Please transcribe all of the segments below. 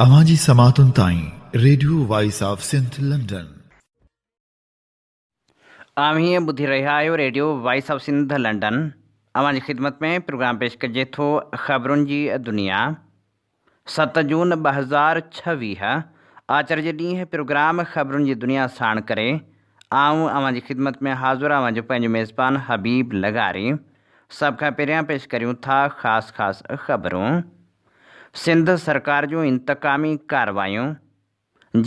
اوهان جي سماعتن تائين radio voice of Sindh London. اوهين ٻڌي رهيا آهيو radio voice of Sindh London. اوهان جي خدمت ۾ پروگرام پيش ڪجي ٿو خبرن جي دنيا. 7 جون 2026 آچر جي ڏينهن پروگرام خبرن جي دنيا ساڻ ڪري آئون اوهان جي خدمت ۾ حاضر اوهان جو پنهنجو ميزبان حبيب لغاري. سڀ کان پهريان پيش ڪريون ٿا خاص خاص خبرون. سنڌ سرڪار جون انتقامي ڪارروايون،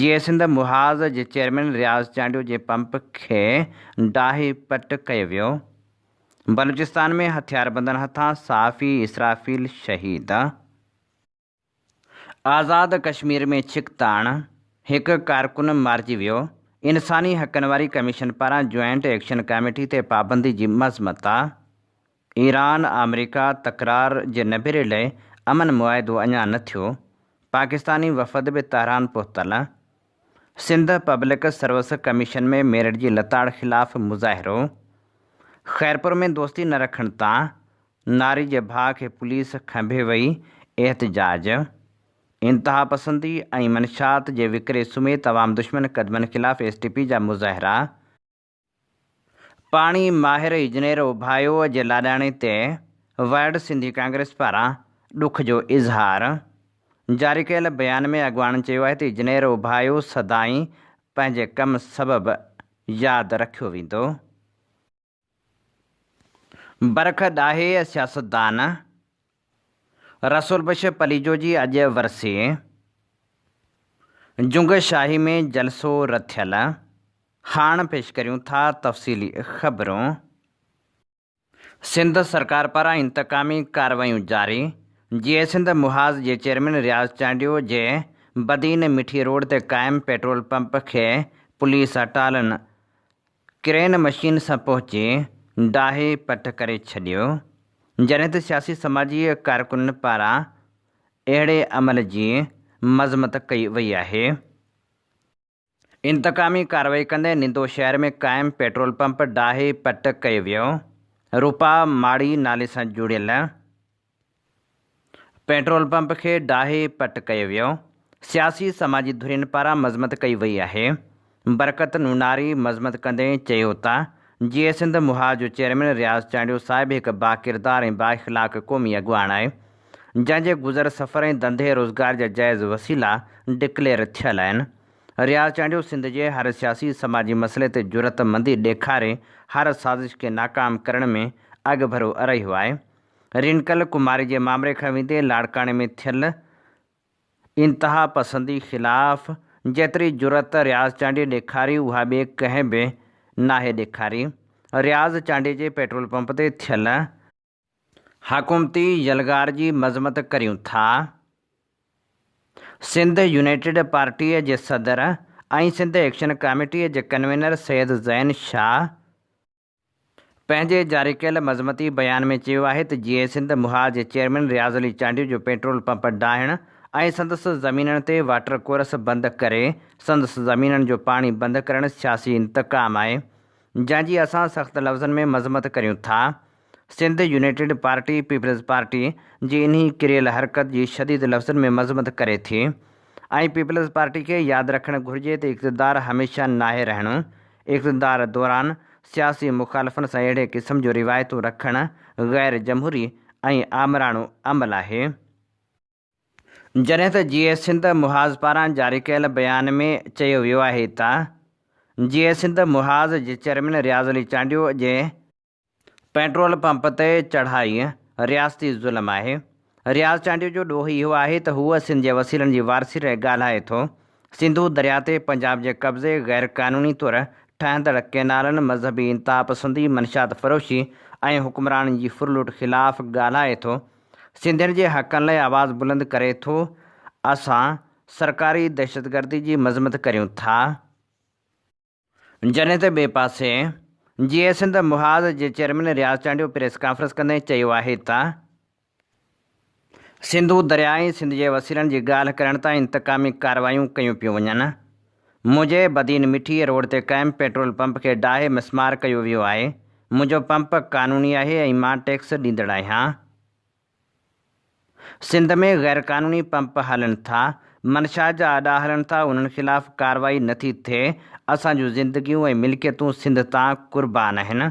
جيئي سنڌ محاذ جي chairman Riaz Chandio G pump کي ڊاهي پٽ ڪيو ويو، بلوچستان ۾ هٿياربندن هٿان صحافي اسرافيل شهيد، آزاد ڪشمير ۾ ڇڪتاڻ، هڪ ڪارڪن مارجي ويو، انساني حقن واري ڪميشن پاران جوائنٽ ايڪشن ڪاميٽي تي پابندي جي مذمت. ايران آمريڪا تڪرار جي نبيري لئه امن معاهدو اڃا نه ٿيو، پاڪستاني وفد به تهران پهتل، Sindh public service commission ۾ merit جي لتاڙ خلاف مظاهرو، خيرپور ۾ دوستي نه رکڻ تان ناري جي ڀاء کي پوليس کنڀي وئي، احتجاج، انتهاپسندي ۽ منشيات جي وڪري سميت عوام دشمن قدمن خلاف ايس ٽي پي جا مظاهرا. پاڻي ماهر اجنير اوڀايو جي لاڏاڻي تي ورلڊ سنڌي ڪانگريس پاران ڏک جو اظهار، جاري ڪيل بيان ۾ اڳواڻن چيو آهي ته اجنير اوڀايو سدائين پنهنجي ڪم سبب ياد رکيو ويندو. برک ڏاهي سياستدان رسول بخش پليجو جي اڄ ورسي، جنگ شاهي ۾ جلسو رٿيل. هاڻ پيش ڪريون ٿا تفصيلي خبرون. سنڌ سرڪار پاران انتقامي ڪارروايون جاري، جيئي سنڌ محاذ جي چيئرمين رياض چانڊيو جي بدين مٺي روڊ تي قائم پيٽرول پمپ کي پوليس اٽالن ڪرين مشين سان پهچي ڊاهي پٽ ڪري ڇڏيو، جڏهن ته سياسي سماجي ڪارڪنن پاران اهڙي عمل جي مذمت ڪئي وئي آهي. انتقامي ڪارروائي ڪندي نندو شهر ۾ قائم پيٽرول پمپ ڊاهي پٽ ڪيو ويو، روپا ماڙي نالي سان جڙيل پيٽرول پمپ کي ڊاهي پٽ ڪيو ويو، سياسي سماجي ڌرين پاران مذمت ڪئي وئي آهي، برڪت نوناري مذمت ڪندي چيو ته جيئي سنڌ محاذ جو چيئرمين رياض چانڊيو صاحب هڪ باڪردار ۽ بااخلاق قومي اڳواڻ آهي، جنهن جي گذر سفر ۽ ڌنڌي روزگار جا جائز وسيلا ڊڪليئر ٿيل آهن. رياض چانڊيو سنڌ جي هر سياسي سماجي مسئلي تي جرئت مندي ڏيکاري هر سازش کي ناڪام ڪرڻ ۾ اڳڀرو رهيو آهي. رنڪل ڪماري جي مامري کان ويندي لاڙڪاڻي ۾ ٿيل انتها پسندي خلاف جيتري جرئت رياض چانڊيي ڏيکاري اها ٻئي ڪنهن به ناهي ڏيکاري. رياض چانڊيي جي پيٽرول پمپ تي ٿيل حڪومتي يلغار جي مذمت ڪريون ٿا. سنڌ يونائيٽيڊ پارٽيء جي صدر ۽ سنڌ ايڪشن ڪاميٽيء جي ڪنوينر سيد زين شاهه پنهنجي جاري ڪيل مذمتي بيان ۾ چيو آهي ته جيئي سنڌ محاذ جي چيئرمين رياض علي چانڊيو جو پيٽرول پمپ ڊاهڻ ۽ سندس زمينن تي واٽر ڪورس بند ڪري سندس زمينن جو پاڻي بند ڪرڻ سياسي انتقام آهي جنهن جي اسان سخت لفظن ۾ مذمت ڪريون ٿا. Sindh united party peoples party جي انهي ڪريل حرڪت جي شديد لفظن ۾ مذمت ڪري ٿي ۽ پيپلز پارٽي کي ياد رکڻ گهرجي ته اقتدار هميشه ناهي رهڻو، اقتدار دوران سياسي مخالفن سان اهڙي قسم جون روايتون رکڻ غير جمهوري ۽ آمراڻو عمل آهي. جڏهن ته جيئي سنڌ محاذ پاران جاري ڪيل بيان ۾ چيو ويو آهي ته جيئي سنڌ محاذ جي چيئرمين رياض علي چانڊيو جي پيٽرول پمپ تي چڙهائي رياستي ظلم آهي. رياض چانڊيو جو ڏوهه اهو آهي ته هو سنڌ جي وسيلن جي وارثي رهي ڳالهائي ٿو. سنڌو درياء تي پنجاب جي قبضي، غير قانوني طور ٺهندڙ ڪئنالن، مذهبي انتهاپسندي، منشيات فروشي ۽ حڪمرانن جي ڦرلوٽ خلاف ڳالهائي ٿو. سنڌين جي حقن لاء آواز بلند ڪري ٿو. اسان سرڪاري دهشتگردي جي مذمت ڪريون ٿا. جڏهن ته ٻئي پاسي جيئي سنڌ محاذ جي chairman Riaz Chandio press conference ڪندي چيو آهي ته سنڌو درياء ۽ سنڌ جي وسيلن جي ڳالهه ڪرڻ تان انتقامي ڪارروايون ڪيون پيون وڃن، منهنجي بدين مٺي روڊ تي قائم پيٽرول پمپ کي ڊاهي مسمار ڪيو ويو آهي، منهنجو پمپ قانوني آهي ۽ مان ٽيڪس ڏيندڙ آهيان. سنڌ ۾ غيرقانوني پمپ هلن ٿا، منشيات جا اڏا هلن ٿا انهن خلاف ڪارروائي نٿي ٿئي، اسان جون زندگيون ۽ ملڪيتون سنڌ تان قربان آهن.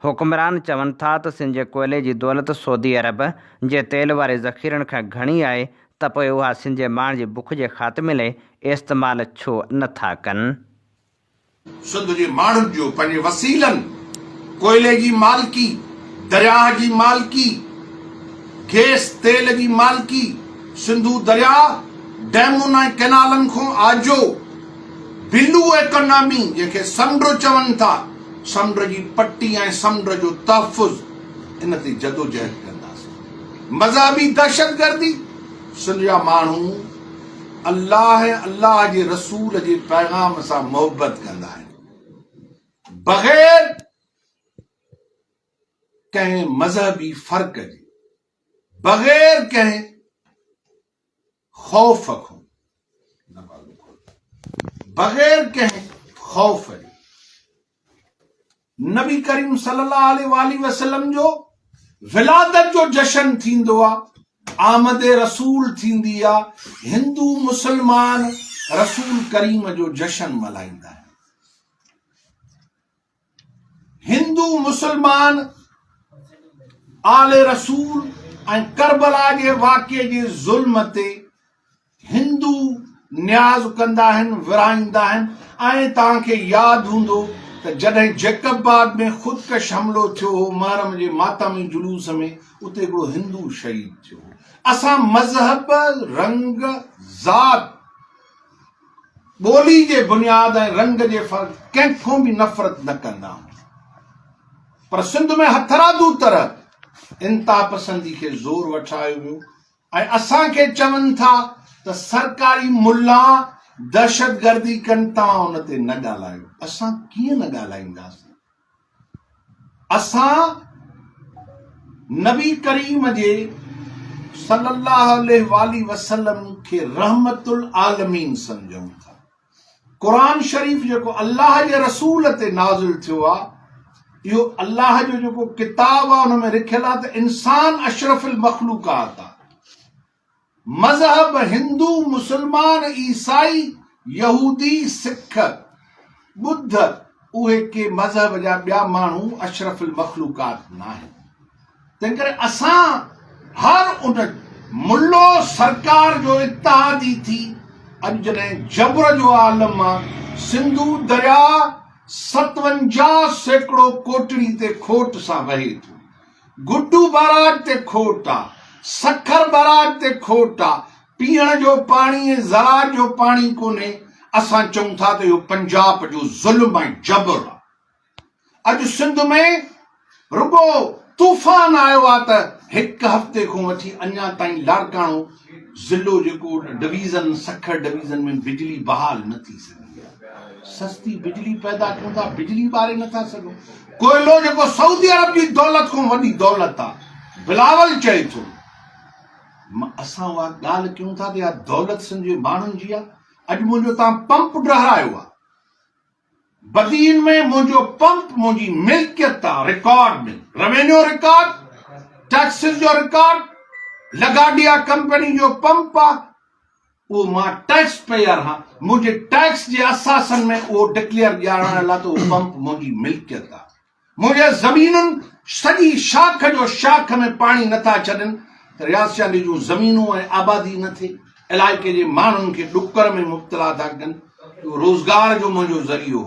حڪمران چون ٿا ته سنڌ جي ڪوئلي جي دولت سعودي عرب جي تيل واري ذخيرن کان گهڻي آهي ته پوء اها سنڌ جي ماڻهن جي بک جي خاتمي لئي استعمال ڇو نٿا ڪن؟ سنڌ جي ماڻهن جو پنهنجي وسيلن، ڪوئلي جي مالڪي، درياهه جي مالڪي، گيس تيل جي مالڪي، سنڌو درياهه ڊيمن ۽ ڪئنالن کان آجو، بلو ايڪانامي جنهن کي سمنڊ چون ٿا، سمنڊ جي پٽي ۽ سمنڊ جو تحفظ ان تي جدوجهد ڪنداسين. مذهبي دهشتگردي سنڌ جا ماڻهو الله ۽ الله جي رسول جي پيغام سان محبت ڪندا آهن بغير ڪنهن مذهبي فرق جي بغير ڪنهن خوف کان بغير ڪنهن خوف جي نبي ڪريم صلي الله عليه واٰله وسلم جو ولادت جو جشن ٿيندو آ، آمد رسول ٿيندي آ، هندو مسلمان رسول ڪريم جو جشن ملهائيندا آهن. هندو مسلمان آل رسول ۽ ڪربلا جي واقعي جي ظلم تي هندو نياز ڪندا آهن، ورهائيندا آهن ۽ توهان کي ياد هوندو ته جڏهن جيڪب آباد ۾ خودڪش حملو ٿيو هو محرم جي ماتمي جلوس ۾ اتي هڪڙو هندو شهيد ٿيو هو. اسان مذهب، رنگ، ذات، ٻولي جي بنياد ۽ رنگ جي فرق ڪنهن کان به نفرت نه ڪندا آهيون پر سنڌ ۾ هٿرادو طرح انتهاپسندي کي زور وٺرايو ويو. ۽ اسان کي چون ٿا ته سرڪاري ملا دهشتگردي ڪن توهان ان تي نه ڳالهايو اسان ڪيئن نه ڳالهائينداسين اسان نبي ڪريم جي صلي الله عليه واله وسلم کي رحمت العالمين سمجهون ٿا قرآن شريف جيڪو الله جي رسول تي نازل ٿيو آ اهو الله جو جيڪو ڪتاب آ ان ۾ رکيل آ ته انسان اشرف المخلوقات آ مذهب هندو مسلمان عيسائي يهودي سک ٻڌ اهي ڪي مذهب جا ٻيا ماڻهو اشرف المخلوقات ناهن تنهن ڪري اسان هر ان ملو سرڪار جو اتحادي ٿي اڄ جڏهن جبر جو عالم آ سنڌو درياء 57% ڪوٽڙي تي کوٽ سان وهي ٿو گڊو بئراج تي کوٽ آ سکر بئراج تي کوٽ آ پيئڻ جو پاڻي ۽ زراعت جو پاڻي ڪونهي اسان چئون ٿا ته اهو پنجاب جو ظلم ۽ جبر آ. اڄ سنڌ ۾ رڳو طوفان آيو آ ته هڪ هفتي کان وٺي اڃا تائين لاڙڪاڻو ضلعو جيڪو ڊويزن سکر ڊويزن ۾ بجلي بحال نه ٿي سگهي آ. سستي بجلي پيدا ڪيون ٿا بجلي ٻاري نه ٿا سگهون. ڪوئلو جيڪو سعودي عرب جي دولت کان وڏي دولت آ بلاول چئي ٿو اسان اها ڳالهه ڪيون ٿا ته اها دولت سنڌ جي ماڻهن جي آ اڄ منهنجو تان پمپ ڊهرايو آ. بدين ۾ منهنجو پمپ منهنجي ملڪيت آ رڪارڊ ۾ روينيو رڪارڊ ٽيڪسز جو رڪارڊ لگاڊيا ڪمپني جو پمپ آ اهو مان ٽيڪس پيئر هان منهنجي ٽيڪس جي اثاثن ۾ اهو ڊڪليئر ڏيارڻ لاء ته اهو پمپ منهنجي ملڪيت آ منهنجي زمينن سڄي شاخ جو شاخ ۾ پاڻي نه ٿا ڇڏن ته رياض چانڊيي جون زمينون ۽ آبادي نه ٿئي علائقي جي ماڻهن کي ڏڪر ۾ مبتلا ٿا ڪن اهو روزگار جو منهنجو ذريعو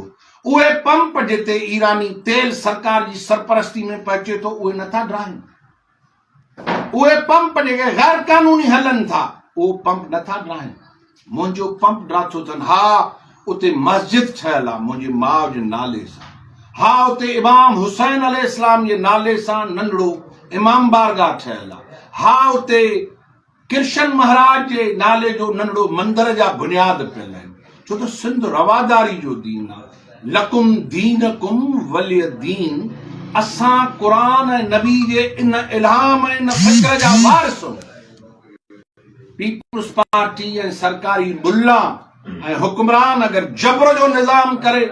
هو اهي پمپ جتي ايراني تيل سرڪار جي سرپرستي ۾ پهچي ٿو اهي نه ٿا ڊاهن اهي پمپ جيڪي غير قانوني هلن ٿا اهو پمپ نه ٿا ڊاهن منهنجو پمپ ڊاٿو اٿن ها اتي مسجد ٺهيل آ منهنجي ماء جي نالي سان ها اتي امام حسين عليه السلام جي نالي سان ننڍڙو امام بارگاهه ٺهيل آ ها اتي ڪرشن مهاراج جي نالي جو ننڍڙو مندر جا بنياد پيل آهن ڇو ته سنڌ رواداري جو دين آ لڪم دينڪم ولي دين اسان قرآن ۽ نبي جي ان الهام ۽ ان فڪر جا وارث آهيون پيپلز پارٽي ۽ سرڪاري ملا ۽ حڪمران اگر جبر جو نظام ڪري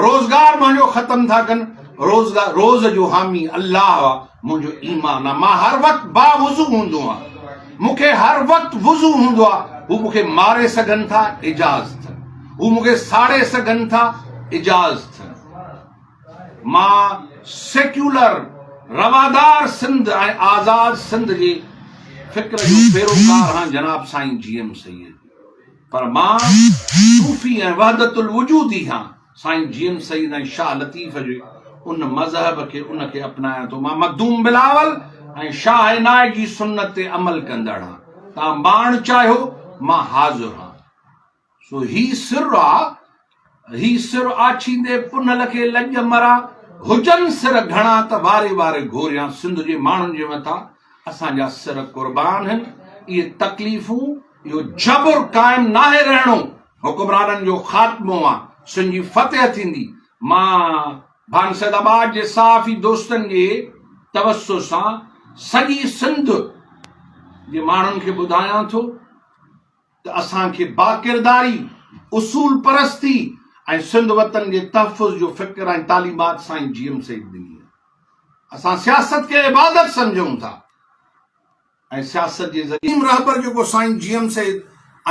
روزگار منهنجو ختم ٿا ڪن روزگار روز جو حامي الله آ منهنجو ايمان آ مان هر وقت باوضو هوندو آهيان. مون کي هر وقت وضو هوندو آ، هو مون کي ماري سگهن ٿا، اجاز اٿن. هو مون کي ساڙي سگهن ٿا، اجاز اٿن. مان سيڪيولر، روادار سنڌ ۽ آزاد سنڌ جي فڪر جو پيروڪار هان جناب سائين جي ايم سيد. پر مان صوفي ۽ وحدت الوجودي هان. سائين جي ايم سيد ۽ شاهه لطيف جي ان مذهب کي ان کي اپنايان ٿو. مان مخدوم بلاول ۽ شاهه عنايت جي سنت تي عمل ڪندڙ هان. توهان ماڻ چاهيو مان حاضر هان. سو هي سر آ، هي سر آڇيندي پنهل کي لڄ مران، هجن سر گهڻا ته واري واري گهوريان سنڌ جي ماڻهن جي مٿان اسان جا سر قربان هن، اهي تڪليفون، اهو جبر قائم ناهي رهڻو، حڪمرانن جو خاتمو آ، سنڌ جي فتح ٿيندي، مان ڀان سيد آباد جي صحافي دوستن جي توسط سان سڄي سنڌ جي ماڻهن کي ٻڌايان ٿو. ته اسان کي باڪرداري، اصول پرستي ۽ سنڌ وطن جي تحفظ جو فڪر ۽ تعليمات سائين جي ايم سيد ڏني آهي. اسان سياست کي عبادت سمجهون ٿا ۽ سياست جي ذريعي. رهبر جيڪو سائين جي ايم سيد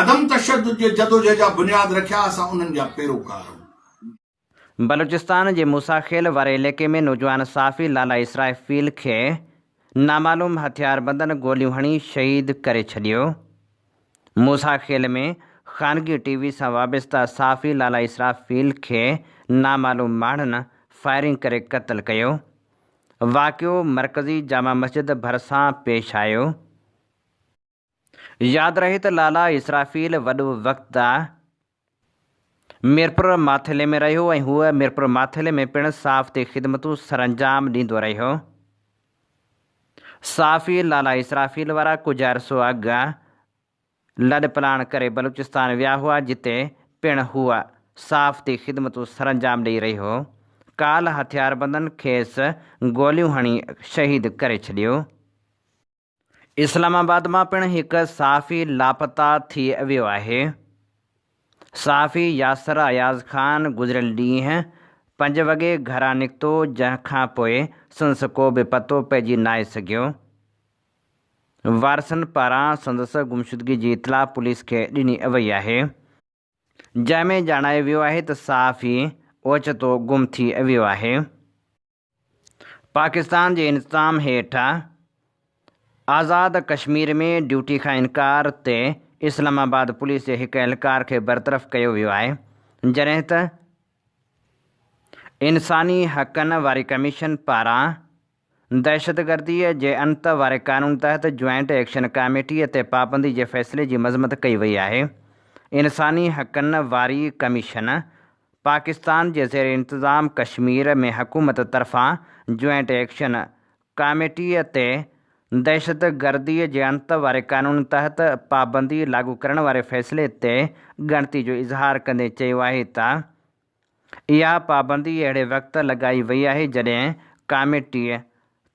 عدم تشدد جي جدوجهد جا بنياد رکيا اسان انهن جا پيروڪار آهيون. بلوچستان جي موسيٰ خيل واري علائقي ۾ نوجوان صحافي لالا اسرائفيل کي نامعلوم هٿياربندن گوليون هڻي شهيد ڪري ڇڏيو. موسيٰ خيل ۾ خانگي ٽي وي سان وابسته صحافي لالا اسرافيل کي نامعلوم ماڻهن فائرنگ ڪري قتل ڪيو. واقعو مرڪزي جامع مسجد ڀرسان پيش آيو. ياد رهي ته لالا اسرافيل وڏو وقت ميرپور ماٿيلي ۾ رهيو ۽ هو ميرپور ماٿيلي ۾ پڻ صحافتي خدمتون سرانجام ڏيندو رهيو. صحافي لالا اسرافيل وارا ڪجهه عرصو اڳ لڏپلاڻ ڪري بلوچستان ويا هئا جتي پڻ هو صحافتي خدمتون سرانجام ڏئي رهيو. ڪالهه هٿياربندن کيس گوليون هڻي شهيد ڪري ڇڏيو. اسلام آباد مان پڻ هڪ صحافي لاپتا ٿي ويو آهي. صحافي ياسر اياز خان گذريل ڏينهن پنج وڳي گهران نڪتو جنهن کان پوء سندس ڪو به پتو پئجي ناهي سگهيو. وارثن پاران سندس گمشدگي جي اطلاع پوليس کي ڏني وئي آهي. جنهن ۾ ڄاڻايو ويو آهي ته صحافي اوچتو گم ٿي ويو آهي. پاڪستان جي انتظام هيٺ آزاد ڪشمير ۾ ڊيوٽي کان انڪار تي اسلام آباد پوليس جي هڪ اهلڪار کي برطرف ڪيو ويو آهي جڏهن ته انساني حقن واري ڪميشن پاران دهشتگردي جي انت واري قانون تحت جوائنٽ ايڪشن ڪاميٽي تي پابندي جي فيصلي جي مذمت ڪئي وئي آهي انساني حقن واري ڪميشن پاڪستان جي زير انتظام ڪشمير ۾ حڪومت طرفان جوائنٽ ايڪشن ڪاميٽي تي دهشتگردي جي انت واري قانون تحت پابندي لاڳو ڪرڻ واري فيصلي تي ڳڻتي جو اظهار ڪندي چيو آهي ته اها پابندي اهڙي وقت لڳائي وئي آهي جڏهن ڪاميٽي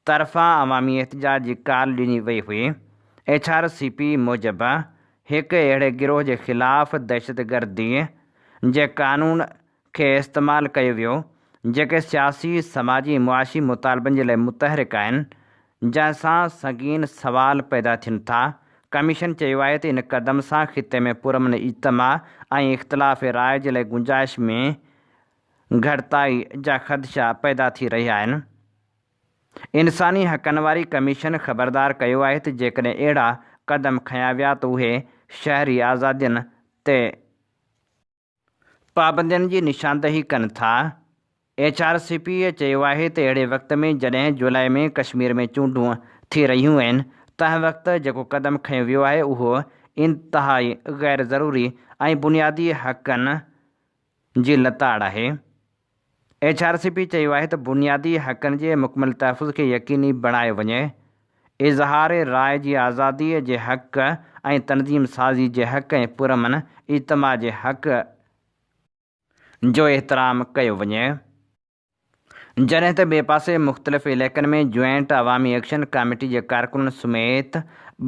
طرفان عوامي احتجاج جي ڪال ڏني وئي هئي. ايڇ آر سي پي موجب هڪ اهڙي گروهه جي خلاف دهشتگردي جي قانون کي استعمال ڪيو ويو جيڪي سياسي، سماجي ۽ معاشي مطالبن جي لاء متحرڪ آهن جنهن سان سنگين سوال پيدا ٿين ٿا. ڪميشن چيو آهي ته ان قدم سان خطي ۾ پرامن اجتماع ۽ اختلاف راء جي لاء گنجائش ۾ گهٽتائي جا خدشا پيدا ٿي رهيا آهن. انساني حقن واري ڪميشن خبردار ڪيو آهي ته جيڪڏهن اهڙا قدم کنيا ويا ته اهي شهري آزادين تي پابندين جي نشاندهي ڪن ٿا. ايڇ آر سي پي چيو آهي ته اهڙي وقت ۾ جڏهن جولاء ۾ ڪشمير ۾ چونڊون ٿي رهيون آهن تنهن وقت جيڪو قدم کنيو ويو آهي اهو انتهائي غير ضروري ۽ بنيادي حقن جي لتاڙ آهي. ايڇ آر سي پي چيو آهي ته بنيادي حقن جي مڪمل تحفظ کي يقيني بڻايو وڃي، اظهار راء جي آزادي جي حق ۽ تنظيم سازي جي حق ۽ پرامن اجتماع جي حق جو احترام ڪيو وڃي. جڏهن ته ٻئي پاسي مختلف علائقن ۾ جوائنٽ عوامي ايڪشن ڪاميٽي جي ڪارڪنن سميت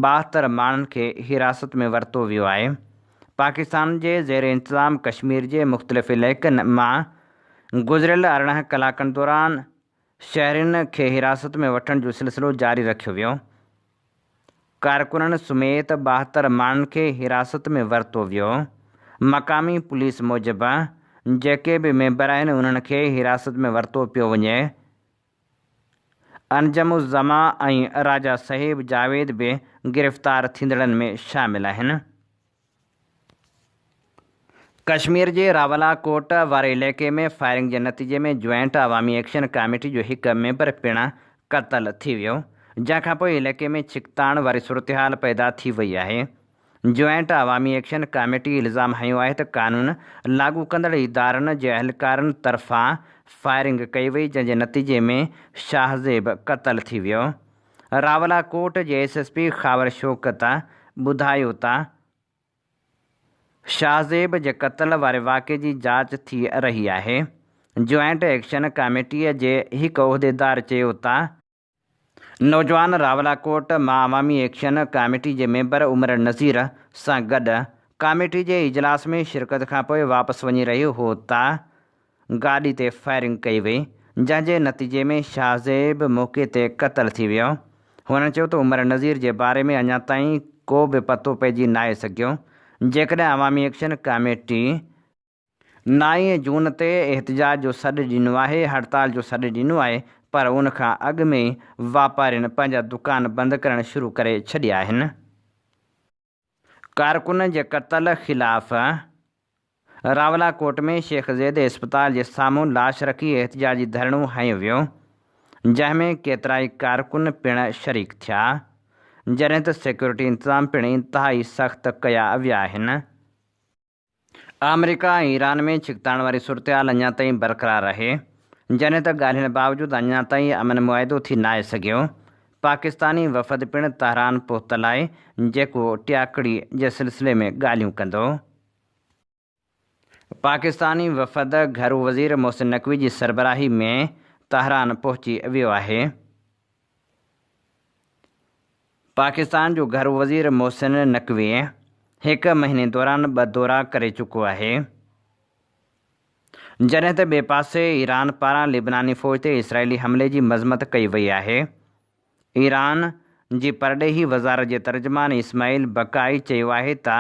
72 ماڻهن کي حراست ۾ ورتو ويو آهي. پاڪستان جي زير انتظام ڪشمير جي مختلف علائقن مان گذريل 18 ڪلاڪن دوران شهرين کي حراست ۾ وٺڻ جو سلسلو جاري رکيو ويو. ڪارڪنن سميت 72 ماڻهن کي حراست ۾ ورتو ويو. مقامي پوليس موجب جيڪي به ميمبر آهن انهن کي حراست ۾ ورتو پيو وڃي. انجم الزمان ۽ راجا صهيب جاويد به گرفتار ٿيندڙن ۾ شامل آهن. ڪشمير جي راولا ڪوٽ واري علائقي ۾ فائرنگ جي نتيجي ۾ جوائنٽ عوامي ايڪشن ڪاميٽي جو هڪ ميمبر پڻ قتل ٿي ويو، جنهن کانپوء علائقي ۾ ڇڪتاڻ واري صورتحال پيدا ٿي وئي آهي. جوائنٽ عوامي ايڪشن ڪاميٽي الزام هنيو آهي ته قانون لاڳو ڪندڙ ادارن جي اهلڪارن طرفان فائرنگ ڪئي وئي، جنهن جي نتيجي ۾ شاهزيب قتل ٿي ويو. راولا ڪوٽ جي S S P Khawar Shaukat ٻڌايو ته شاهزيب جي قتل واري واقعي جي جاچ ٿي رهي آهي. جوائنٽ ايڪشن ڪاميٽيء جي هڪ عهديدار چيو ته، نوجوان راولاڪوٽ مان عوامي ايڪشن ڪاميٽي جي ميمبر عمر نذير سان گڏ ڪاميٽي جي اجلاس ۾ شرڪت کانپوء واپس وڃي رهيو هو ته گاڏي تي فائرنگ ڪئي وئي، جنهن جي نتيجي ۾ شاهزيب موقعي تي قتل ٿي ويو. هن چيو ته عمر نذير جي باري ۾ اڃا تائين ڪو به پتو پئجي ناهي سگهيو، جيڪڏهن عوامي ايڪشن ڪاميٽي نائين جون تي احتجاج جو سڏ ڏنو آهي، هڙتال جو سڏ ڏنو آهي پر ان کان اڳ ۾ ئي واپارين پنهنجا دڪان بند ڪرڻ شروع ڪري ڇڏيا آهن. ڪارڪن جي قتل خلاف راولاڪوٽ ۾ شيخ زيد اسپتال جي سامهون لاش رکي احتجاجي ڌرڻو هنيو ويو، جنهن ۾ ڪيترائي ڪارڪن پڻ شريڪ ٿيا، جڏهن ته سيڪيورٽي انتظام پڻ انتهائي سخت ڪيا ويا آهن. آمريڪا ۽ ايران ۾ ڇڪتاڻ واري صورتحال اڃا تائين برقرار آهي، جڏهن ته ڳالهين باوجود اڃا تائين امن معاهدو ٿي ناهي سگهيو. پاڪستاني وفد پڻ تهران پهتل آهي، جيڪو ٽياڪڙي جي سلسلي ۾ ڳالهيون ڪندو. پاڪستاني وفد گهرو وزير محسن نقوي جي سربراهي ۾ تهران پهچي ويو آهي. پاڪستان جو گهرو وزير محسن نقوي هڪ مهيني دوران ٻه دورا ڪري چڪو آهي، جڏهن ته ٻئي پاسي ايران پاران لبناني فوج تي اسرائيلي حملي جي مذمت ڪئي وئي آهي. ايران جي پرڏيهي وزارت جي ترجمان اسماعيل بقائي چيو آهي ته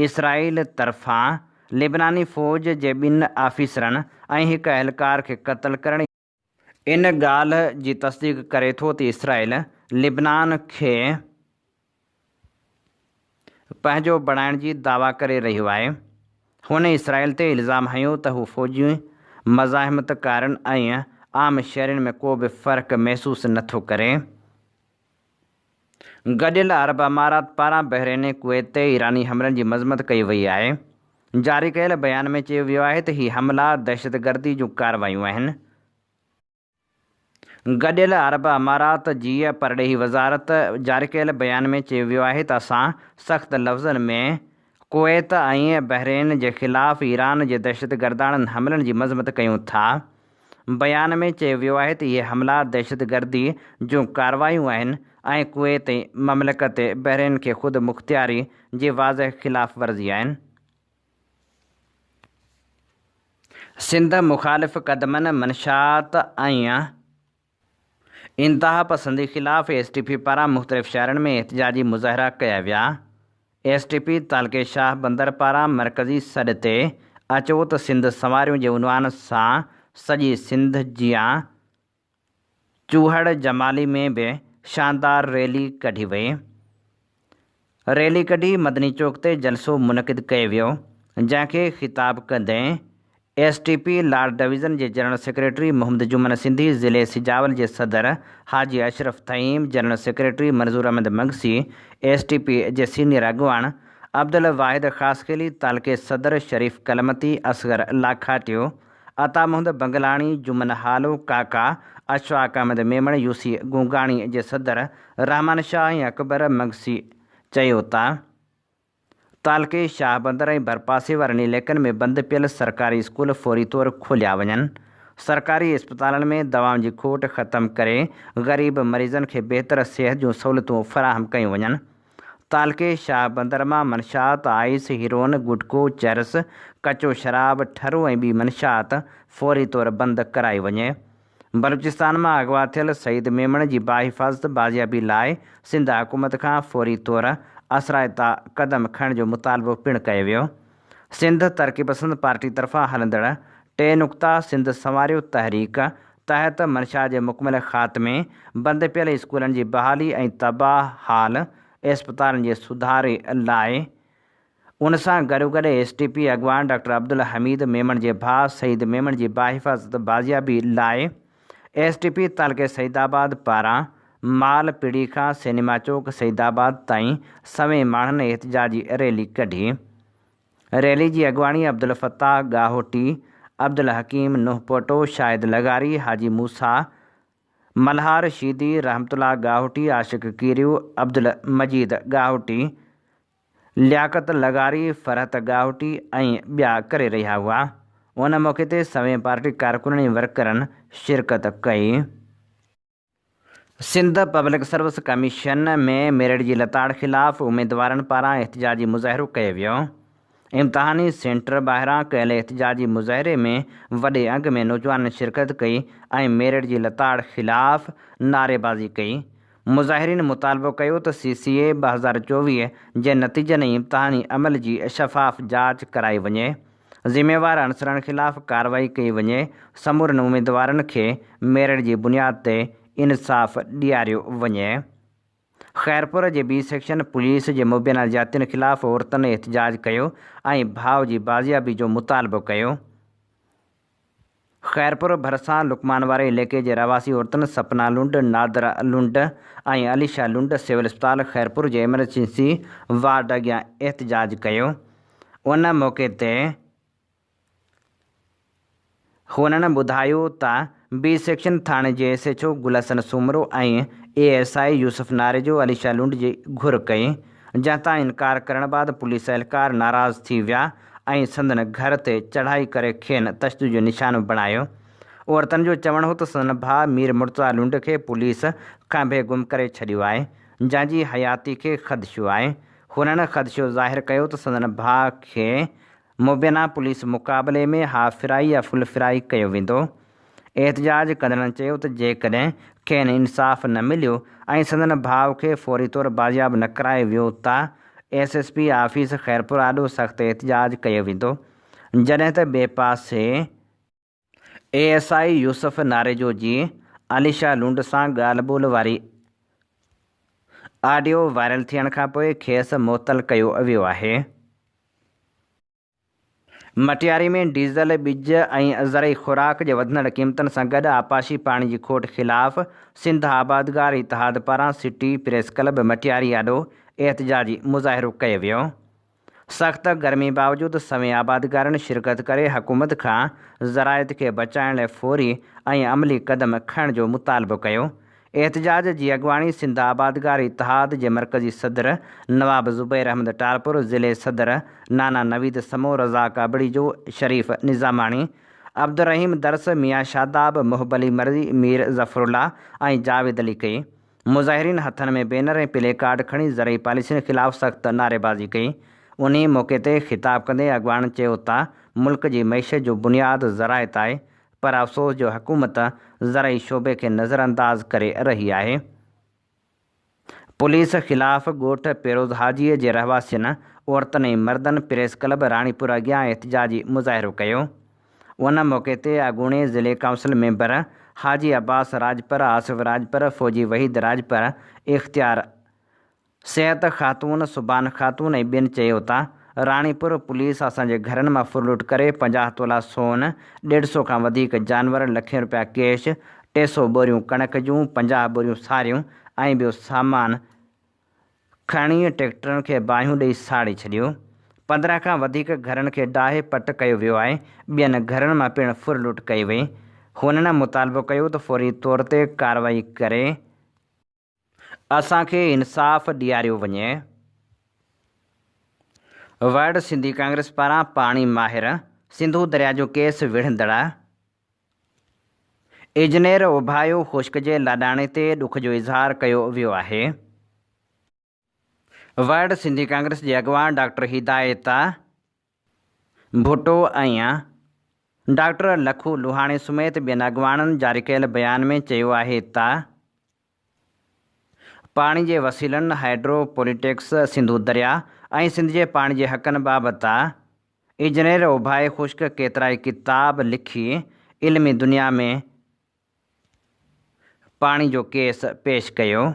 اسرائيل طرفان لبناني فوج جي ٻن آفيسرن ۽ هڪ اهلڪار کي قتل ڪرڻ ان ڳالهه جي تصديق ڪري ٿو ته اسرائيل لبنان کي پنهنجو بڻائڻ جي دعويٰ ڪري رهيو آهي. هن اسرائيل تي الزام هنيو ته هو فوجي مزاحمتڪارن ۽ عام شهرين ۾ ڪو به فرق محسوس نٿو ڪري. گڏيل عرب امارات پاران بحرين ۽ ڪويت تي ايراني حملن جي مذمت ڪئي وئي آهي. جاري ڪيل بيان ۾ چيو ويو آهي ته هي حملا دهشتگردي جون ڪارروايون آهن. گڏيل عرب امارات جي پرڏيهي وزارت جاري ڪيل بيان ۾ چيو ويو آهي ته اسان سخت لفظن ۾ ڪويت ۽ بحرين جي خلاف ايران جي دهشتگرداڻن حملن جي مذمت ڪيون ٿا. بيان ۾ چيو ويو آهي ته اهي حملا دهشتگردي جون ڪارروايون آهن ۽ ڪويت ۽ مملڪت بحرين کي خود مختياري جي واضح خلاف ورزي آهن. سنڌ مخالف قدمن، منشيات ۽ انتهاپسندي خلاف ايس ٽي پي پاران مختلف شهرن ۾ احتجاجي مظاهرا ڪيا ويا. ايس ٽي پي تعلقي شاهه بندر پاران مرڪزي سڏ تي اچو ته سنڌ سنواريون جي عنوان سان سڄي سنڌ جيان چوهڙ جمالي ۾ به شاندار ريلي ڪڍي وئي. ريلي ڪڍي مدني چوڪ تي جلسو منعقد ڪيو ويو، جنهن کي خطاب ڪندي S T P Lar division جي جنرل سيڪريٽري محمد جمن سنڌي، ضلعي سجاول جي صدر Haji Ashraf Thaheem, general secretary Manzoor Ahmed Magsi, S T P جي سينيئر اڳواڻ عبدالواحد خاصخيلي، تعلقي صدر شريف ڪلمتي، اصغر لاکاٽيو، عطا محمد بنگلاڻي، جمن هالو، ڪاڪا اشفاق احمد ميمڻ، يو سي گونگاڻي جي صدر رحمان شاهه ۽ اڪبر مگسي چيو ته. تعلقي شاهبندر ۽ ڀرپاسي وارن علائقن ۾ بند پيل سرڪاري اسڪول فوري طور کوليا وڃن، سرڪاري اسپتالن ۾ دوائن جي کوٽ ختم ڪري غريب مريضن کي بهتر صحت جون سهولتون فراهم ڪيون وڃن، تعلقي شاهبندر مان منشيات، آئس، هيروئن، گٽڪو، چرس، ڪچو شراب، ٺرو ۽ ٻي منشيات فوري طور بند ڪرائي وڃي. بلوچستان مان اغوا ٿيل سعيد ميمڻ جي باحفاظت بازيابي لاء سنڌ حڪومت کان فوري طور اثرائتا قدم کڻڻ جو مطالبو پڻ ڪيو ويو. سنڌ ترقي پسند پارٽي طرفان هلندڙ ٽي نقطا سنڌ سنواريو تحريڪ تحت منشا جي مڪمل خاتمي، بند پيل اسڪولن جي بحالي ۽ تباهه حال اسپتالن جي سڌاري لاء ان سان گڏوگڏ ايس ٽي پي اڳواڻ ڊاڪٽر عبدالحميد ميمڻ جي ڀاء سعيد ميمڻ جي باحفاظت بازيابي لاء ايس ٽي پي تعلقي سعيد آباد پاران مال پڙي کان سئنيما چوڪ سعيد آباد تائين سوين ماڻهن احتجاجي ريلي ڪڍي. ريلي جي اڳواڻي عبدالفتاح ڳاهوٽي، عبدالحڪيم نوحپوٽو، شاهد لغاري، حاجي موسيٰ ملهار شيدي، رحمت الله ڳاهوٽي، عاشق ڪيريو، عبدالمجيد ڳاهوٽي، لياقت لغاري، فرحت ڳاهوٽي ۽ ٻيا ڪري رهيا هئا. ان موقعي تي سوين پارٽي ڪارڪنن ۽ ورڪرن شرڪت ڪئي. Sindh public service commission ۾ merit جي لتاڙ خلاف اميدوارن پاران احتجاجي مظاهرو ڪيو ويو. امتحاني سينٽر ٻاهران ڪيل احتجاجي مظاهري ۾ وڏي انگ ۾ نوجوانن شرڪت ڪئي ۽ ميرٽ جي لتاڙ خلاف نعريبازي ڪئي. مظاهرين مطالبو ڪيو ته سي سي اي 2024 جي نتيجن ۽ امتحاني عمل جي شفاف جاچ ڪرائي وڃي، ذميوار عنصرن خلاف ڪارروائي ڪئي وڃي، سمورن اميدوارن کي ميرٽ جي بنياد تي انصاف ڏياريو وڃي. خيرپور جي بي سيڪشن پوليس جي مبينا زيادتين خلاف عورتن احتجاج ڪيو ۽ ڀاء جي بازيابي جو مطالبو ڪيو. خيرپور ڀرسان لقمان واري عليقي جي رهواسي عورتن سپنا لنڊ، نادره لنڊ ۽ عليشا لنڊ سول اسپتال خيرپور جي ايمرجنسي وارڊ اڳيان احتجاج ڪيو. ان موقعي تي هنن ٻڌايو ته بي سيڪشن ٿاڻي جي S H O Gul Hassan Soomro ۽ A S I Yousuf Narejo Alisha Lund جي گهر ڪئي، جنهن تان انڪار ڪرڻ بعد پوليس اهلڪار ناراض ٿي ويا ۽ سندن گهر تي چڙهائي ڪري کين تشدد جو نشانو بڻايو. عورتن جو چوڻ هو ته سندن ڀاء مير مرتضيٰ لنڊ کي پوليس کانڀي گم ڪري ڇڏيو آهي، جنهن جي حياتي کي خدشو آهي. هنن خدشو ظاهر ڪيو ته سندن ڀاء کي مبينا پوليس مقابلي ۾ هاف فرائي يا فل فرائي ڪيو ويندو. احتجاج ڪندڙن چيو ته جيڪڏهن کين انصاف نه مليو ۽ سندن ڀاء کي فوري طور بازياب نه ڪرايو ويو ته S S P office Khairpur آڏو سخت احتجاج ڪيو ويندو جڏهن ته ٻئي پاسي A S I Yousuf Narejo جي عليشا لنڊ سان ڳالهه ٻولهه واري آڊيو وائرل ٿيڻ کانپوء کيس معطل ڪيو ويو آهي. مٽياري ۾ ڊيزل، ٻج ۽ زرعي خوراڪ جي وڌندڙ قيمتن سان گڏ آبپاشي پاڻي جي کوٽ خلاف سنڌ آبادگار اتحاد پاران سٽي پريس ڪلب مٽياري آڏو احتجاجي مظاهرو ڪيو ويو. سخت گرمي باوجود سوين آبادگارن شرڪت ڪري حڪومت کان زراعت کي بچائڻ لاء فوري ۽ عملي قدم کڻڻ جو مطالبو ڪيو. احتجاج جي اڳواڻي سنڌ آبادگار اتحاد جي مرڪزي صدر نواب زبير احمد ٽالپر، ضلعي صدر نانا نويد سمون، رزاق ابڙيجو، شريف نظاماڻي، عبدالرحيم درس، ميان شاداب، محب علي مري، مير ظفرالله ۽ جاويد علي ڪئي. مظاهرين هٿن ۾ بينر ۽ پلي ڪارڊ کڻي زرعي پاليسين خلاف سخت نعريبازي ڪئي. انهي موقعي تي خطاب ڪندي اڳواڻن چيو ته ملڪ جي معيشت جو بنياد زراعت آهي، پر افسوس جو حڪومت زرعي شعبي کي نظرانداز ڪري رهي آهي. پوليس خلاف ڳوٺ پيروز حاجي جي رهواسين عورتن ۽ مردن پريس ڪلب راڻيپور اڳيان احتجاجي مظاهرو ڪيو. ان موقعي تي اڳوڻي ضلعي ڪائونسل ميمبر حاجي عباس راڄپر، آصف راڄپر، فوجي وحيد راڄپر، اختيار صحت خاتون، سبحان خاتون ۽ ٻين چيو ته راڻيپور پوليس اسان جي گهرن مان ڦرلوٽ ڪري 50 تولا سون، ڏيڍ سو کان وڌيڪ جانور، لکين رپيا ڪيش، 300 ٻوريون ڪڻڪ جون، 50 ٻوريون ساريون ۽ ٻيو سامان کڻي ٽريڪٽرن کي باهيون ڏئي ساڙي ڇڏيو. 15 کان وڌيڪ گهرن کي ڊاهي پٽ ڪيو ويو آهي، ٻين گهرن مان پڻ ڦرلوٽ ڪئي وئي. هنن مطالبو ڪيو ته فوري طور تي ڪارروائي ڪري اسان کي انصاف ڏياريو وڃي. ورلڊ سنڌي ڪانگريس پاران پاڻي ماهر، سنڌو درياء جو ڪيس وڙهندڙ اجنير اوڀايو خشڪ جي لاڏاڻي تي ڏک جو اظهار ڪيو ويو آهي. ورلڊ سنڌي ڪانگريس جي اڳواڻ ڊاڪٽر هدايت ڀٽو ۽ ڊاڪٽر لکو لوهاڻي سميت ٻين اڳواڻن جاري ڪيل بيان ۾ چيو آهي ته پاڻي جي وسيلن، هائيڊرو پوليٽڪس، سنڌو درياء ۽ سنڌ جي پاڻي جي حقن بابت اجنير اوڀائي خشڪ ڪيترائي ڪتاب لکي علمي دنيا ۾ پاڻي جو ڪيس پيش ڪيو.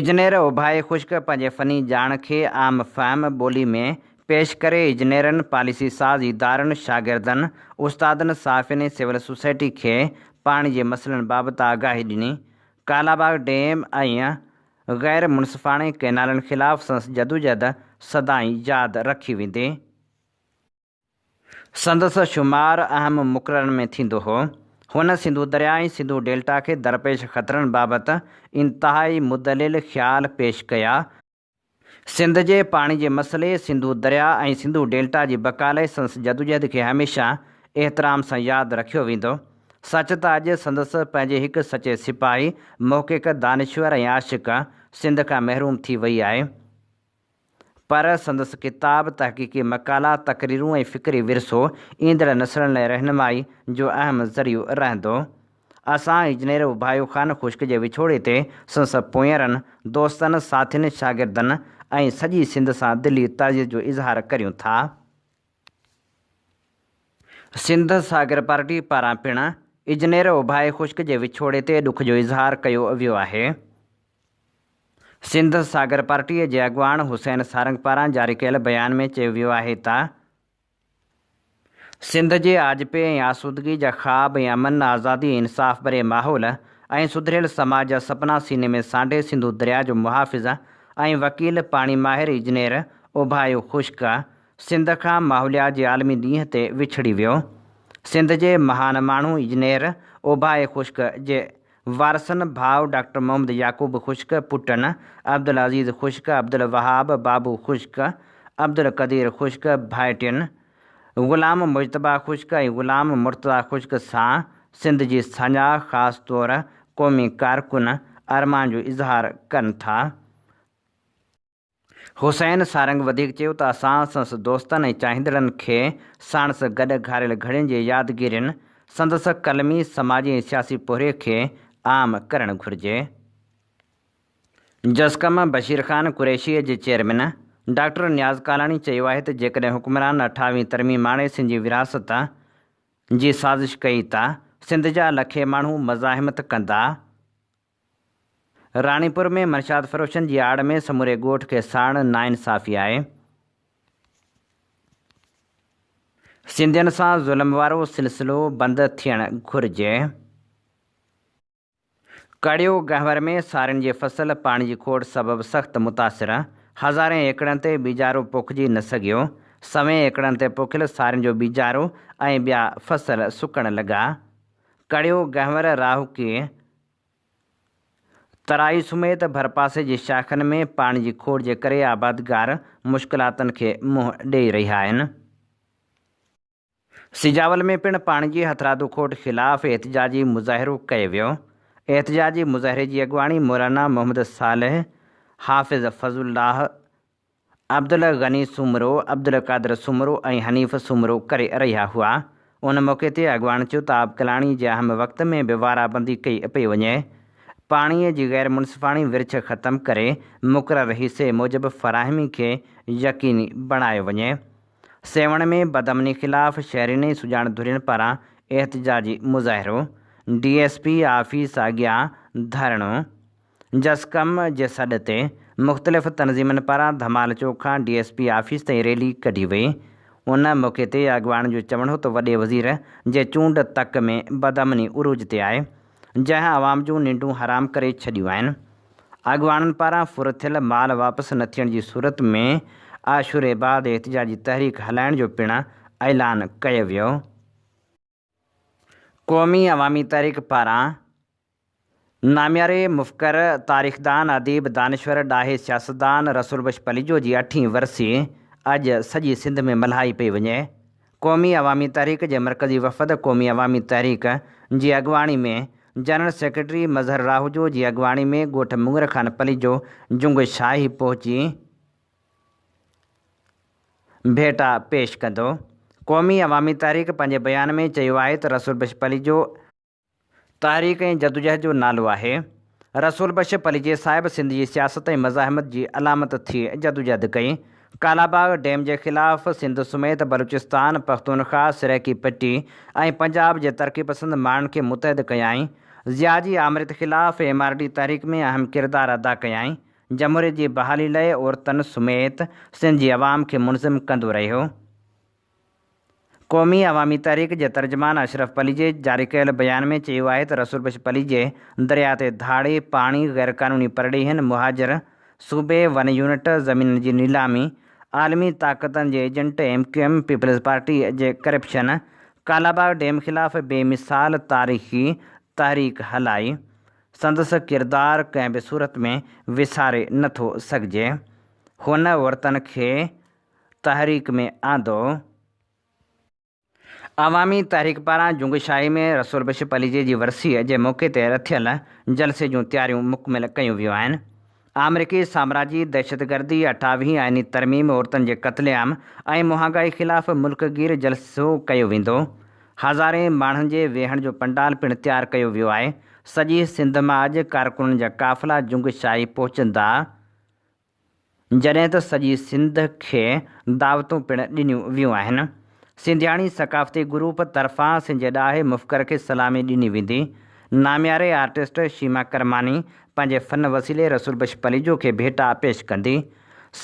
اجنير اوڀائي خشڪ پنهنجي فني ڄاڻ کي عام فهم ٻولي ۾ پيش ڪري اجنيرن، پاليسي ساز ادارن، شاگردن، استادن، صحافين ۽ سول سوسائٽي کي پاڻي جي مسئلن بابت آگاهي ڏني. ڪالاباغ ڊيم ۽ غير منصفاڻي ڪئنالن خلاف سندس جدوجهد سدائين ياد رکي ويندي. سندس شمار اهم مقررن ۾ ٿيندو هو. هن سنڌو درياء ۽ سنڌو ڊيلٽا کي درپيش خطرن بابت انتهائي مدلل خيال پيش ڪيا. سنڌ جي پاڻي جي مسئلي، سنڌو درياء ۽ سنڌو ڊيلٽا جي بقا لاء سندس جدوجهد کي هميشه احترام سان ياد رکيو ويندو. سچ ته اڄ سندس پنهنجي هڪ سچي سپاهي، محقق، دانشور ۽ عاشق سنڌ کان محروم ٿي وئي آهي. پر سندس ڪتاب، تحقيقي مقالا، تقريرون ۽ فڪري ورثو ايندڙ نسلن لاء رهنمائي جو اهم ذريعو رهندو. اسان انجنيئر اڀايو خان خشڪ جي وڇوڙي تي سندس پوئينرن، دوستن، ساٿين، شاگردن ۽ سڄي سنڌ سان دلي تعزيت جو اظهار ڪريون ٿا. سنڌ ساگر پارٽي پاران پڻ اجنير اڀائي خشڪ جي وڇوڙي تي ڏک جو اظهار ڪيو ويو آهي. سنڌ ساگر پارٽيء جي اڳواڻ حسين سارنگ پاران جاري ڪيل بيان ۾ چيو ويو آهي ته سنڌ جي آجپي ۽ آسودگي جا خواب ۽ امن، آزادي ۽ انصاف ڀري ماحول ۽ سڌريل سماج جا سپنا سيني ۾ سانڍي سنڌو درياء جو محافظ ۽ وڪيل پاڻي ماهر اجنير اوڀايو خشڪ سنڌ کان ماحوليات جي عالمي ڏينهن تي وڇڙي ويو. سنڌ جي مهان ماڻهو اجنير اوڀايي خشڪ جي وارثن ڀاء ڊاڪٽر محمد يعقوب خشڪ، پٽن عبدالعزيز خشڪ، عبدالوهاب بابو خشڪ، عبدالقدير خشڪ، ڀائٽين غلام مجتبيٰ خشڪ ۽ غلام مرتضيٰ خشڪ سان سنڌ جي ساڃاهه خاص طور قومي ڪارڪن ارمان جو اظهار ڪن ٿا. حسين سارنگ وڌيڪ چيو ته اسان سندس دوستن ۽ چاهيندڙن کي ساڻس گڏ گهاريل گهڙين جي يادگيرين، سندس قلمي، سماجي ۽ سياسي پورهيي کي عام ڪرڻ گهرجي. جسقم بشير خان قريشيء جي چيئرمين ڊاڪٽر نياز ڪالاڻي چيو آهي ته جيڪڏهن حڪمران اٺاويهين ترميم آڻي سنڌ جي ورهاست جي سازش ڪئي ته سنڌ جا لکين ماڻهو مزاحمت ڪندا. راڻيپور ۾ منشيات فروشن جي آڙ ۾ سموري ڳوٺ کي ساڙڻ ناانصافي آهي. سنڌين سان ظلم وارو سلسلو بند ٿيڻ گهرجي. ڪڙيو گهنور ۾ سارين جي فصل پاڻي جي کوٽ سبب سخت متاثر، هزارين ايڪڙن تي ٻيجارو پوکجي نه سگهيو، سوين ايڪڙن تي پوکيل سارين جو ٻيجارو ۽ ٻيا فصل سڪڻ لڳا. ڪڙيو گهنور راهوڪي ترائي سميت ڀرپاسي جي شاخن ۾ پاڻي جي کوٽ جي ڪري آبادگار مشڪلاتن کي منهن ڏئي رهيا آهن. سجاول ۾ پڻ پاڻي جي هٿرادو کوٽ خلاف احتجاجي مظاهرو ڪيو ويو. احتجاجي مظاهري جي اڳواڻي مولانا محمد صالح، حافظ فضل الله، عبدالغني سومرو، عبدالقادر سومرو ۽ حنيف سومرو ڪري رهيا هئا. ان موقعي تي اڳواڻ چيو ته آبڪلاڻي جي اهم وقت ۾ به وارا بندي ڪئي پئي وڃي. پاڻي جي غير منصفاڻي ورڇ ختم ڪري مقرر حصي موجب فراهمي کي يقيني بڻايو وڃي. سيوهڻ ۾ بدامني خلاف شهرين ۽ سڄاڻ ڌرين پاران احتجاجي مظاهرو، ڊي ايس پي آفيس اڳيان ڌرڻو. جسقم جي سڏ تي مختلف تنظيمن پاران ڌمال چوڪ کان ڊي ايس پي آفيس تائين ريلي ڪڍي وئي. ان موقعي تي اڳواڻن جو چوڻ هو ته وڏي وزير جي چونڊ تڪ ۾ بدامني عروج تي آهي، جنهن عوام جون ننڊون حرام ڪري ڇڏيون آهن. اڳواڻن پاران ڦر ٿيل مال واپس نه ٿيڻ جي صورت ۾ عاشوري بعد احتجاجي تحريڪ هلائڻ جو پڻ اعلان ڪيو ويو. قومي عوامي تحريڪ پاران نامياري مفڪر، تاريخدان، اديب، دانشور، ڏاهي سياستدان رسول بخش پليجو جي اٺين ورسي اڄ سڄي سنڌ ۾ ملهائي پئي وڃي. قومي عوامي تحريڪ جي مرڪزي وفد قومي عوامي تحريڪ جي اڳواڻي ۾ جنرل سيڪريٽري مظهر راهوجو جي اڳواڻي ۾ ڳوٺ مڱر خان پليجو جنگ شاهي پهچي ڀيٽا پيش ڪندو. قومي عوامي تحريڪ پنهنجي بيان ۾ چيو آهي ته رسول بخش پليجو تحريڪ ۽ جدوجهد جو نالو آهي. رسول بخش پليجي صاحب سنڌ جي سياست ۽ مزاحمت جي علامت ٿي جدوجهد ڪئي. ڪالاباغ ڊيم جي خلاف سنڌ سميت بلوچستان، پختونخواهه، سرائيڪي پٽي ۽ پنجاب جي ترقي پسند ماڻهن کي متحد ڪيائين. ضياء جي آمريت خلاف ايم آر ڊي تحريڪ ۾ اهم ڪردار ادا ڪيائين. جمهوريت جي بحالي لئه عورتن سميت سنڌ جي عوام کي منظم ڪندو رهيو. قومي عوامي تحريڪ جي ترجمان اشرف پليجي جاري ڪيل بيان ۾ چيو آهي ته رسول بخش پليجي درياء تي ڌاڙي، پاڻي، غيرقانوني پرڏيهين، مهاجر، صوبي، ون يونٽ، زمينن جي نيلامي، عالمي طاقتن جي agent, M Q M, Peoples Party جي ڪرپشن، ڪالاباغ ڊيم خلاف بي مثال تاريخي تحريڪ هلائي، سندس ڪردار ڪنهن به صورت ۾ وساري نٿو سگهجي. هن عورتن کي تحريڪ ۾ آندو. عوامي تحريڪ پاران جنگ شاهي ۾ رسول بخش پليجي جي ورسيء جي موقعي تي رٿيل جلسي جون تياريون مڪمل ڪيون ويون آهن. آمريڪي سامراجي دهشتگردي، اٺاويهين آئيني ترميم، عورتن جي قتل عام ۽ مهانگائي خلاف ملڪ گير جلسو ڪيو ويندو. هزارين ماڻهن جي ويهڻ جو پنڊال پڻ تيار ڪيو ويو آهي. سڄي سنڌ مان اڄ ڪارڪنن جا قافلا جنگ شاهي پهچندا. جڏهن ته سڄي سنڌ کي دعوتون پڻ ڏنيون ويون آهن. سنڌياڻي ثقافتي گروپ طرفان سنڌ جي ڏاهي مفڪر کي سلامي ڏني ويندي. نامياري آرٽسٽ شيما ڪرماني پنهنجي فن وسيلي رسول بخش پليجو کي ڀيٽا پيش ڪندي.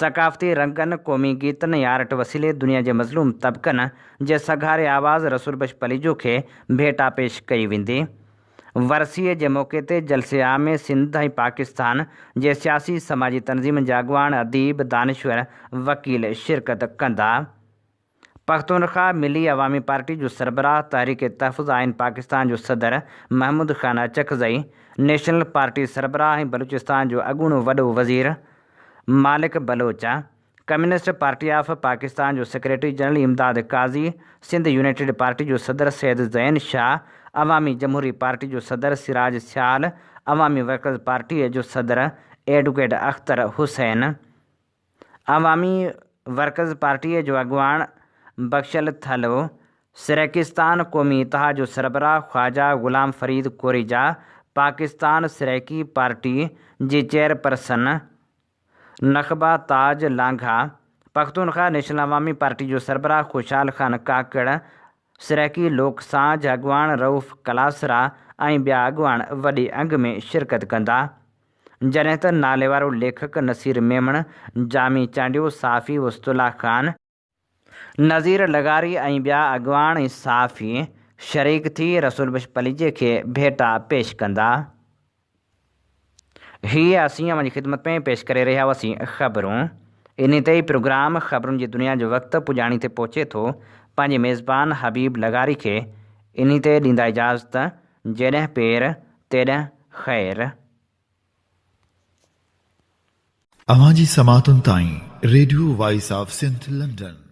ثقافتي رنگن، قومي گيتن ۽ آرٽ وسيلي دنيا جي مظلوم طبقن جي سگهاري آواز رسول بخش پليجو کي ڀيٽا پيش ڪئي ويندي. ورسيء جي موقعي تي جلسي عام ۾ سنڌ ۽ پاڪستان جي سياسي سماجي تنظيمن جا اڳواڻ، اديب، دانشور، وڪيل شرڪت ڪندا. پختونخواهه ملي عوامي پارٽي جو سربراهه، تحريڪ تحفظ آئين پاڪستان جو صدر محمود خان اچڪزئي، نيشنل پارٽي سربراهه ۽ بلوچستان جو اڳوڻو وڏو وزير Malik Baloch, communist party of Pakistan جو secretary general Imdad Qazi, Sindh united party جو صدر سيد زين شاهه، عوامي جمهوري پارٽي جو صدر سراج سيال، عوامي ورڪرز پارٽي جو صدر ايڊوڪيٽ اختر حسين، عوامي ورڪرز پارٽي جو اڳواڻ بخشل ٿلهو، سرائيڪستان قومي اتحاد جو سربراهه خواجه غلام فريد ڪوريجا، پاڪستان سرائيڪي پارٽي جي چيئرپرسن نخبه تاج لانگاهه، پختونخواهه نيشنل عوامي پارٽي جو سربراهه خوشحال خان ڪاڪڙ، سرائيڪي لوڪ سانجهه اڳواڻ رئوف ڪلاسرا ۽ ٻيا اڳواڻ وڏي انگ ۾ شرڪت ڪندا. جڏهن ته ناليوارو ليکڪ نصير ميمڻ، جامي چانڊيو، صحافي وسط الله خان، نذير لغاري ۽ ٻيا اڳواڻ ۽ صحافي شريڪ ٿي رسول بخش پليجي کي ڀيٽا پيش ڪندا. هي اسين اوهان جي خدمت ۾ پيش ڪري رهيا هئاسين خبرون. انهي تي ئي پروگرام خبرن جي دنيا جو وقت پڄاڻي تي پهچي ٿو. پنهنجي ميزبان حبيب لغاري کي انهي تي ڏيندا اجازت جيڏهن پير تيڏهن خير. اوهان جي سماعتن تائين radio voice of Sindh London.